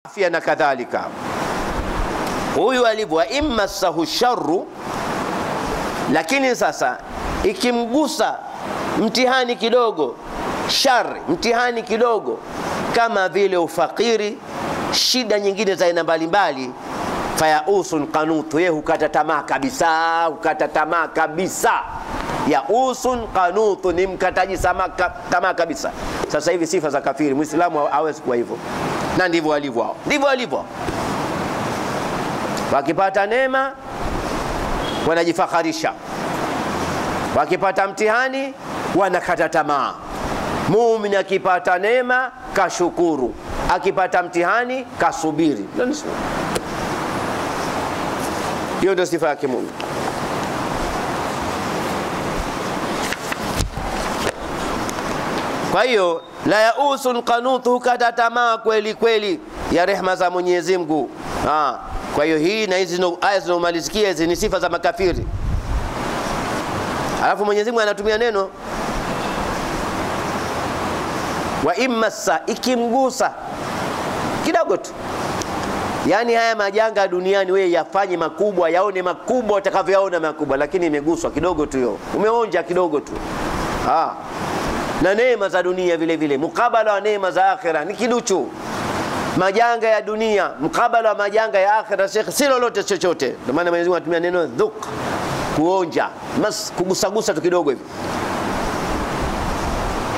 Afya na kadhalika. Huyu alivyo imma sahu sharru, lakini sasa ikimgusa mtihani kidogo, shari, mtihani kidogo kama vile ufakiri, shida nyingine za aina mbalimbali, fayausun qanutu, yeye hukata tamaa kabisa, hukata tamaa kabisa. Yausun qanutu ni mkataji tamaa kabisa. Sasa hivi sifa za kafiri, Muislamu hawezi kuwa hivyo. Na ndivyo walivyo hao. Ndivyo walivyo. Wakipata neema wanajifakharisha. Wakipata mtihani wanakata tamaa. Muumini akipata neema kashukuru, akipata mtihani kasubiri. Hiyo ndio sifa yake muumini. Kwa hiyo la yausun qanutu, kata tamaa kweli kweli ya rehma za Mwenyezi Mungu. Kwa hiyo hii na hizi aya zinomalizikia hizi ni sifa za makafiri. Alafu Mwenyezi Mungu anatumia neno wa imma, ikimgusa kidogo tu. Yani haya majanga duniani wewe yafanye makubwa, yaone makubwa utakavyoyaona makubwa, lakini imeguswa kidogo tu hiyo. Umeonja kidogo tu. Na neema za dunia vile vile, mukabala wa neema za akhera ni kiduchu. Majanga ya dunia mukabala wa majanga ya akhera si lolote chochote. Ndio maana Mwenyezi Mungu anatumia neno dhuq, kuonja, mas, kugusagusa tu kidogo hivi.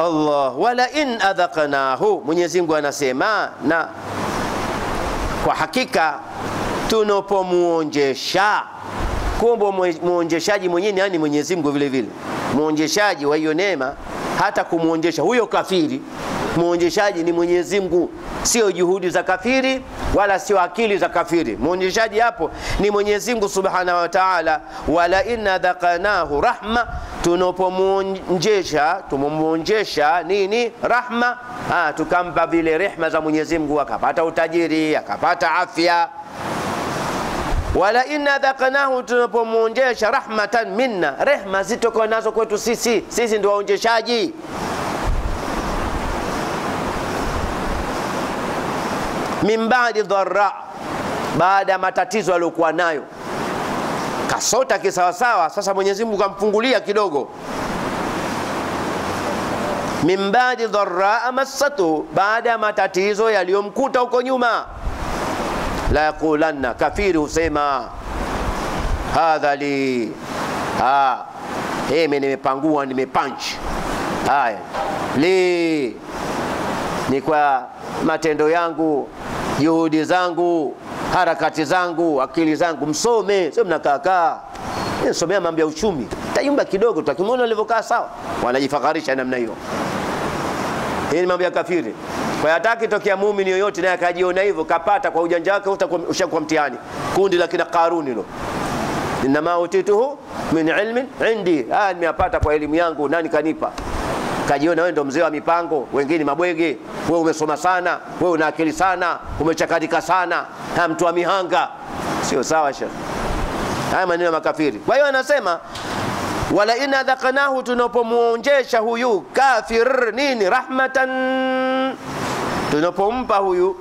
Allah, wala in adhaqnahu, Mwenyezi Mungu anasema na kwa hakika tunapomuonjesha. Kumbe muonjeshaji mwenyewe ni Mwenyezi Mungu vile vile. Muonjeshaji wa hiyo neema, hata kumuonjesha huyo kafiri, muonjeshaji ni Mwenyezi Mungu, sio juhudi za kafiri wala sio akili za kafiri. Muonjeshaji hapo ni Mwenyezi Mungu Subhanahu wa Ta'ala. Wala inna dhaqnahu rahma, tunapomuonjesha, tumuonjesha nini? Rahma. Tukampa vile rehma za Mwenyezi Mungu, akapata utajiri, akapata afya. Wala inna dhaqnahu, tunapomuonjesha rahmatan minna, rehma zitokana nazo kwetu sisi, sisi ndio waonjeshaji. Min ba'di dharra, baada matatizo aliyokuwa nayo, kasota kisawasawa, sasa Mwenyezi Mungu kamfungulia kidogo. Min ba'di dharra massatu, baada matatizo yaliyomkuta huko nyuma. La yaqulanna, kafiri husema hadha li, mimi nimepangua, nimepunch. Haya, li ni kwa matendo yangu, juhudi zangu, harakati zangu, akili zangu. Msome, sio mnakaa. Nisomea mambo ya uchumi, tayumba kidogo tutakimwona alivyokaa sawa. Wanajifakharisha namna hiyo. Hii ni mambo ya kafiri. Kwa hiyo hataki tokea muumini yoyote naye akajiona hivyo kapata kwa ujanja wake, ushakuwa mtihani. Kundi la kina Karuni hilo. Inma utituhu min ilmin indi, nimepata kwa elimu yangu, nani kanipa? Kajiona wewe ndo mzee wa mipango, wengine mabwege, wewe umesoma sana, wewe una akili sana, umechakatika sana, mtu wa mihanga. Sio sawa shekhi. Haya maneno ya makafiri. Kwa hiyo anasema wala inna dhaqnahu, tunapomuonjesha huyu kafir nini? Rahmatan, tunapompa huyu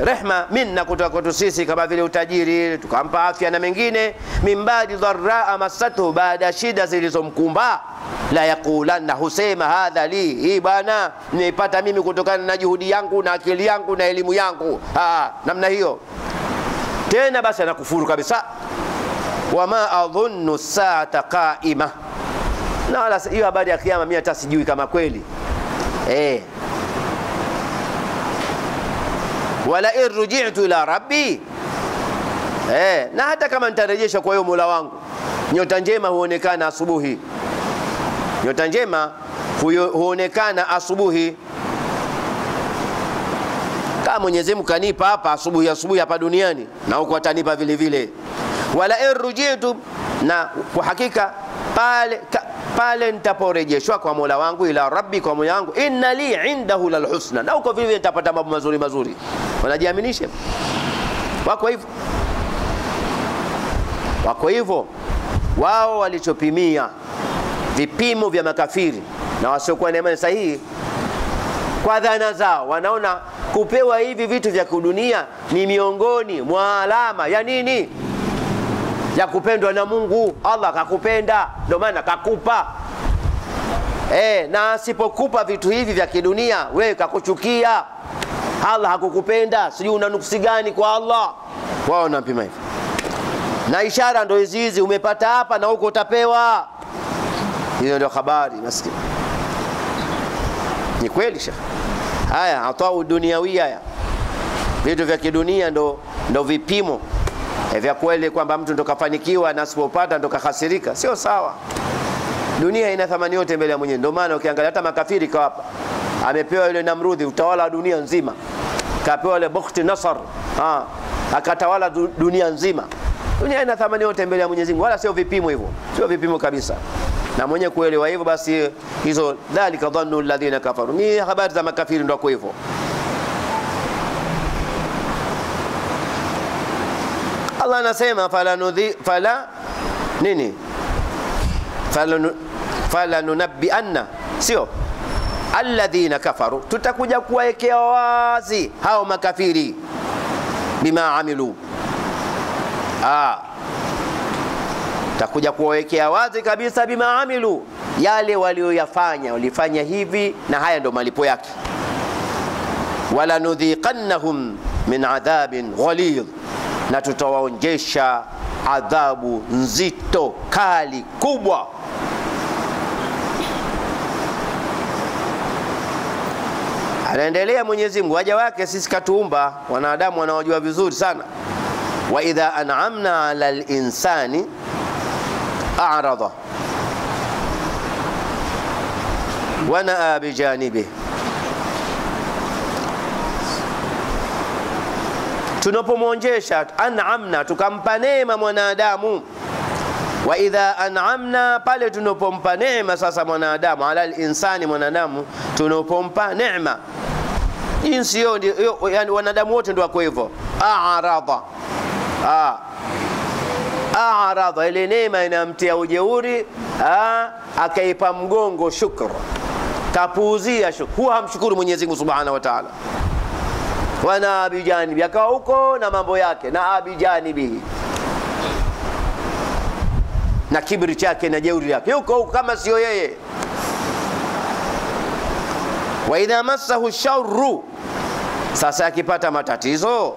rehma minna, kutoka kwetu sisi, kama vile utajiri, tukampa afya na mengine. Min ba'di dharra masatu, baada shida zilizomkumba. La yaqulanna, husema hadha li, hii bwana nimeipata mimi kutokana na juhudi yangu na akili yangu na elimu yangu. Namna hiyo. Tena basi anakufuru kabisa. Wama adhunnu saata qaima, na wala hiyo habari ya kiyama mimi hata sijui kama kweli. Wala irji'tu ila rabbi, na hata kama nitarejeshwa kwa hiyo Mola wangu. Nyota njema huonekana asubuhi. Nyota njema huonekana asubuhi. Kama Mwenyezi Mungu kanipa hapa asubuhi, asubuhi hapa duniani, na huko atanipa vile vile. Wala irji'tu, na kwa hakika pale pale nitaporejeshwa kwa Mola wangu, ila rabbi, kwa Mola wangu, inna li indahu lal husna, na huko vile vile nitapata mambo mazuri mazuri. Wanajiaminisha wako hivyo, wako hivyo. Wao walichopimia vipimo vya makafiri na wasiokuwa na imani sahihi Kwa dhana zao wanaona kupewa hivi vitu vya kidunia ni miongoni mwa alama ya nini? Ya kupendwa na Mungu. Allah kakupenda, ndio maana kakupa. Na asipokupa vitu hivi vya kidunia wewe kakuchukia. Allah hakukupenda, sijui una nuksi gani kwa Allah. Wao wanapima hivi. Na ishara ndio hizi hizi, umepata hapa na huko utapewa. Hiyo ndio habari maskini. Ni kweli shekhi. Haya atau duniawia, haya vitu vya kidunia ndo vipimo vya kweli kwamba mtu ndo kafanikiwa na asipopata ndo kahasirika. Sio sawa. Dunia ina thamani yote mbele ya Mwenyezi. Ndio maana ukiangalia hata makafiri kawapa. Amepewa yule Namrudhi utawala wa dunia nzima. Kapewa yule Bukhti Nasr, akatawala dunia nzima. Dunia ina thamani yote mbele ya Mwenyezi Mungu, wala sio vipimo hivyo. Sio vipimo kabisa. Na mwenye kuelewa hivyo basi hizo dhalika dhannu alladhina kafaru. Ni habari za makafiri ndio kwa hivyo. Allah anasema fala nini? Fala nunabbi anna, sio alladhina kafaru, tutakuja kuwaekea wazi hao makafiri bima amilu. Takuja kuwawekea wazi kabisa bima amilu, yale walioyafanya, walifanya hivi na haya ndo malipo yake. Wala nudhiqannahum min adhabin ghalidh, na tutawaonjesha adhabu nzito kali kubwa. Anaendelea Mwenyezi Mungu, waja wake sisi katuumba wanadamu wanaojua vizuri sana. Wa idha an'amna 'ala al-insani a'rada wa na'a bi janibihi. Tunapomwonjesha an'amna, tukampa neema mwanadamu. Wa idha an'amna, pale tunapompa neema sasa mwanadamu, ala al-insani, mwanadamu tunapompa neema jinsi hiyo, yani wanadamu wote ndio wako hivyo. A'rada, a'rada, ile neema inamtia ujeuri, akaipa mgongo shukr, kapuuzia shukr, huwa hamshukuru Mwenyezi Mungu Subhanahu wa Ta'ala. Wana abijanibi, akawa huko na mambo yake, na abijanibi na kiburi chake na jeuri yake, yuko huko kama sio yeye. Wa idha massahu sharru, sasa akipata matatizo,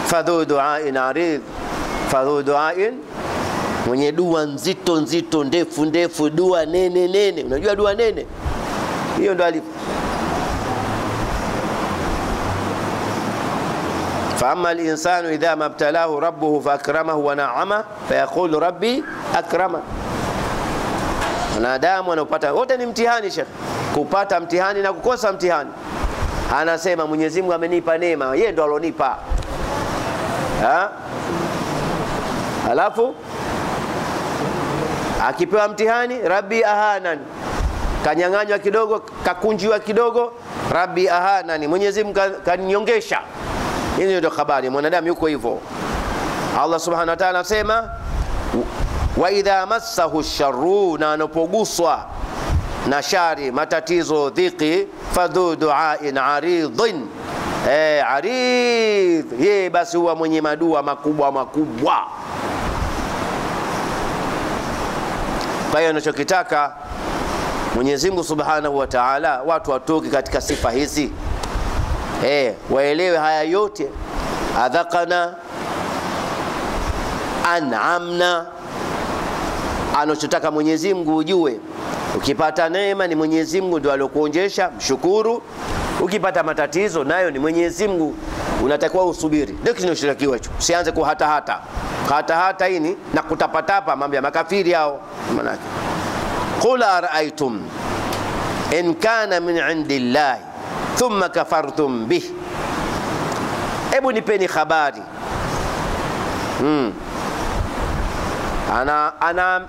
fadhu du'ain arid, fadhu du'ain, mwenye dua nzito nzito ndefu ndefu, dua nene nene. Unajua dua nene hiyo ndo alipo. فأما الإنسان إذا ما ابتلاه ربه فأكرمه ونعمه فيقول ربي أكرمه. Wanadamu wanapata wote ni mtihani shekhi, kupata mtihani na kukosa mtihani. Anasema Mwenyezi Mungu amenipa neema, yeye ndo alonipa. Alafu akipewa mtihani, rabbi ahanani, kanyang'anywa kidogo, kakunjiwa kidogo, rabbi ahanani, Mwenyezi Mungu kaninyongesha. Hiyo ndio habari, mwanadamu yuko hivyo. Allah Subhanahu wa Ta'ala anasema wa idha massahu sharru, na anapoguswa na shari, matatizo, dhiki, fadhu du'ain aridhin, aridh, yeye basi huwa mwenye madua makubwa makubwa. Kwa hiyo anachokitaka Mwenyezi Mungu Subhanahu wa Ta'ala, watu watoke katika sifa hizi. Waelewe haya yote, adhaqana, an'amna. Anachotaka Mwenyezi Mungu ujue, ukipata neema ni Mwenyezi Mungu ndio alokuonjesha, mshukuru. Ukipata matatizo nayo ni Mwenyezi Mungu, unatakiwa usubiri. Ndio kinachotakiwa hicho. Usianze kuhatahata hatahata hini na kutapatapa mambo ya makafiri hao. Maana qul ara'aytum in kana min indillahi thumma kafartum bih, ebu nipeni habari.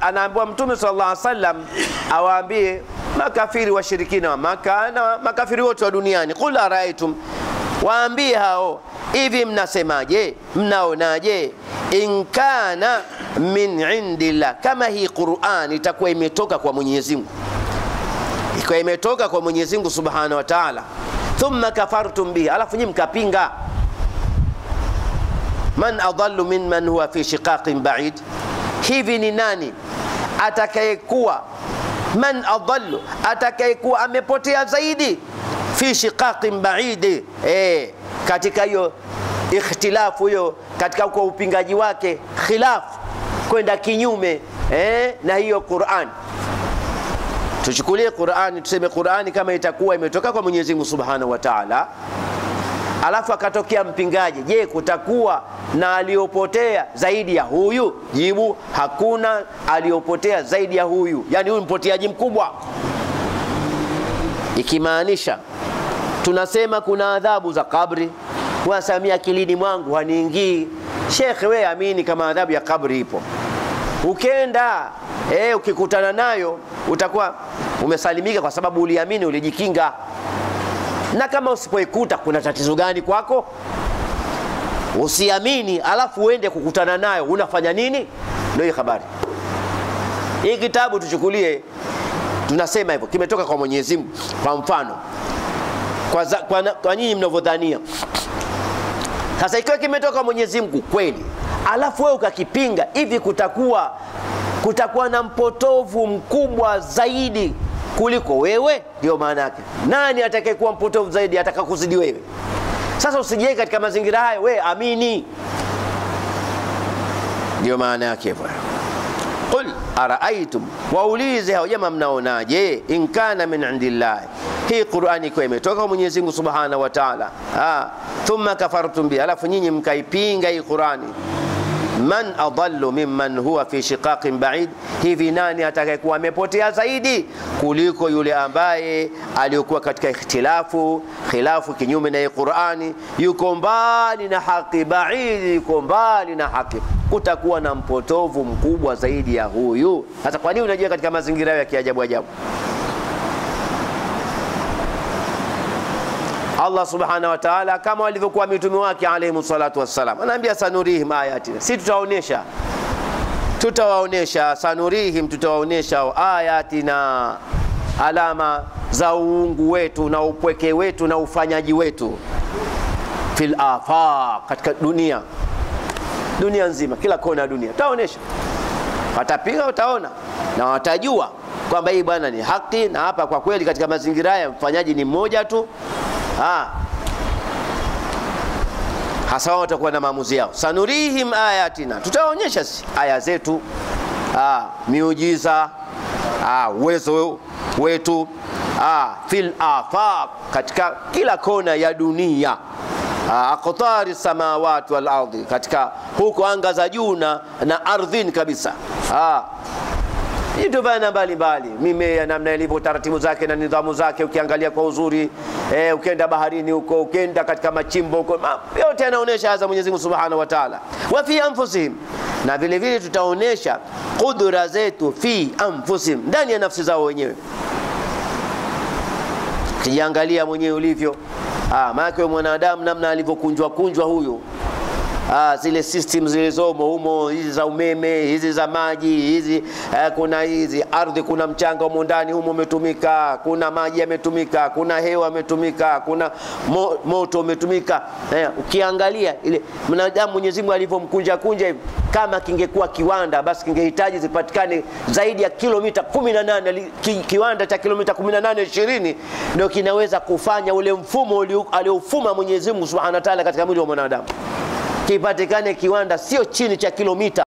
Anaambiwa Mtume sallallahu alaihi wasallam awaambie makafiri washirikina wa Maka na makafiri wote wa duniani, qul ara'aytum, waambie hao, hivi mnasemaje, mnaonaje, in kana min indillah, kama hii Qur'an itakuwa imetoka kwa Mwenyezi Mungu, Ikiwa imetoka kwa Mwenyezi Mungu Subhanahu wa Ta'ala, thumma kafartum bihi, alafu nyinyi mkapinga. Man adallu mimman huwa fi shiqaqin ba'id, hivi ni nani atakayekuwa, man adallu, atakayekuwa amepotea zaidi, fi shiqaqin ba'id, katika hiyo ikhtilafu hiyo, katika kwa upingaji wake, khilaf, kwenda kinyume na hiyo Qur'an. Tuchukulie Qur'ani, tuseme Qur'ani kama itakuwa imetoka kwa Mwenyezi Mungu Subhanahu wa Ta'ala, alafu akatokea mpingaji, je, kutakuwa na aliyopotea zaidi ya huyu? Jibu, hakuna aliyopotea zaidi ya huyu. Yani huyu mpoteaji mkubwa. Ikimaanisha tunasema kuna adhabu za kabri, wasamia akilini mwangu haniingii. Sheikh, we amini kama adhabu ya kabri ipo. Ukenda ukikutana nayo utakuwa umesalimika kwa sababu uliamini, ulijikinga. Na kama usipoikuta kuna tatizo gani kwako? Usiamini alafu uende kukutana nayo, unafanya nini? Ndio hii habari. Hii kitabu tuchukulie, tunasema hivyo kimetoka kwa Mwenyezi Mungu. Kwa mfano, kwa nyinyi mnavyodhania. Sasa ikiwa kimetoka kwa Mwenyezi Mungu kweli, alafu wewe ukakipinga, hivi kutakuwa na mpotovu mkubwa zaidi kuliko wewe? Ndio maana yake. Nani atakayekuwa mpotovu zaidi atakakuzidi wewe? Sasa usijiweke katika mazingira hayo, wewe amini. Ndio maana yake bwana. Qul araaitum, waulize hao jamaa, mnaonaje? In kana min indillah, hii Qur'ani kwa imetoka kwa Mwenyezi Mungu Subhanahu wa Ta'ala. Thumma kafartum bi, alafu nyinyi mkaipinga hii Qur'ani. Man adallu mimman huwa fi shiqaqin ba'id, hivi nani atakayekuwa amepotea zaidi kuliko yule ambaye aliyokuwa katika ikhtilafu, khilafu, kinyume na Qur'ani, yuko mbali na haki, ba'id, yuko mbali na haki. Kutakuwa na mpotovu mkubwa zaidi ya huyu. Sasa kwa nini unajua katika mazingira ya kiajabu ajabu? Allah Subhanahu wa Ta'ala kama walivyokuwa mitume wake alayhi salatu wassalam, anaambia sanurihim ayatina, si tutaonesha, tutawaonesha, sanurihim, tutawaonesha ayatina, alama za uungu wetu na upweke wetu na ufanyaji wetu, fil afaq, katika dunia, dunia nzima, kila kona ya dunia tutaonesha. Watapiga, utaona na watajua kwamba hii bwana ni haki, na hapa kwa kweli katika mazingira haya mfanyaji ni mmoja tu. Hasa watakuwa na maamuzi yao. Sanurihim ayatina, tutaonyesha aya zetu, miujiza, uwezo wetu, fil afaq, katika kila kona ya dunia, aqtari samawati wal ardi, katika huko anga za juu na ardhini kabisa. Vitu vya mbalimbali, mimea namna ilivyo, taratibu zake na nidhamu zake, ukiangalia kwa uzuri, ukienda baharini huko, ukienda katika machimbo huko, yote yanaonesha azza Mwenyezi Mungu Subhanahu wa Ta'ala. Wa fi anfusihim, na vile vile tutaonesha kudura zetu, fi anfusihim, ndani ya nafsi zao wenyewe. Kijiangalia mwenyewe ulivyo, maana mwanadamu namna alivyokunjwa kunjwa huyu, zile system zilizomo humo, hizi za umeme, hizi za maji, hizi kuna hizi ardhi, kuna mchanga humo ndani humo umetumika, kuna maji yametumika, kuna hewa yametumika, kuna moto umetumika. Ukiangalia ile mwanadamu Mwenyezi Mungu alivyomkunja kunja hivi, kama kingekuwa kiwanda basi kingehitaji zipatikane zaidi ya kilomita 18, kiwanda cha kilomita 18 20 ndio kinaweza kufanya ule mfumo aliofuma Mwenyezi Mungu Subhanahu wa Ta'ala katika mwili wa mwanadamu. Kipatikane kiwanda sio chini cha kilomita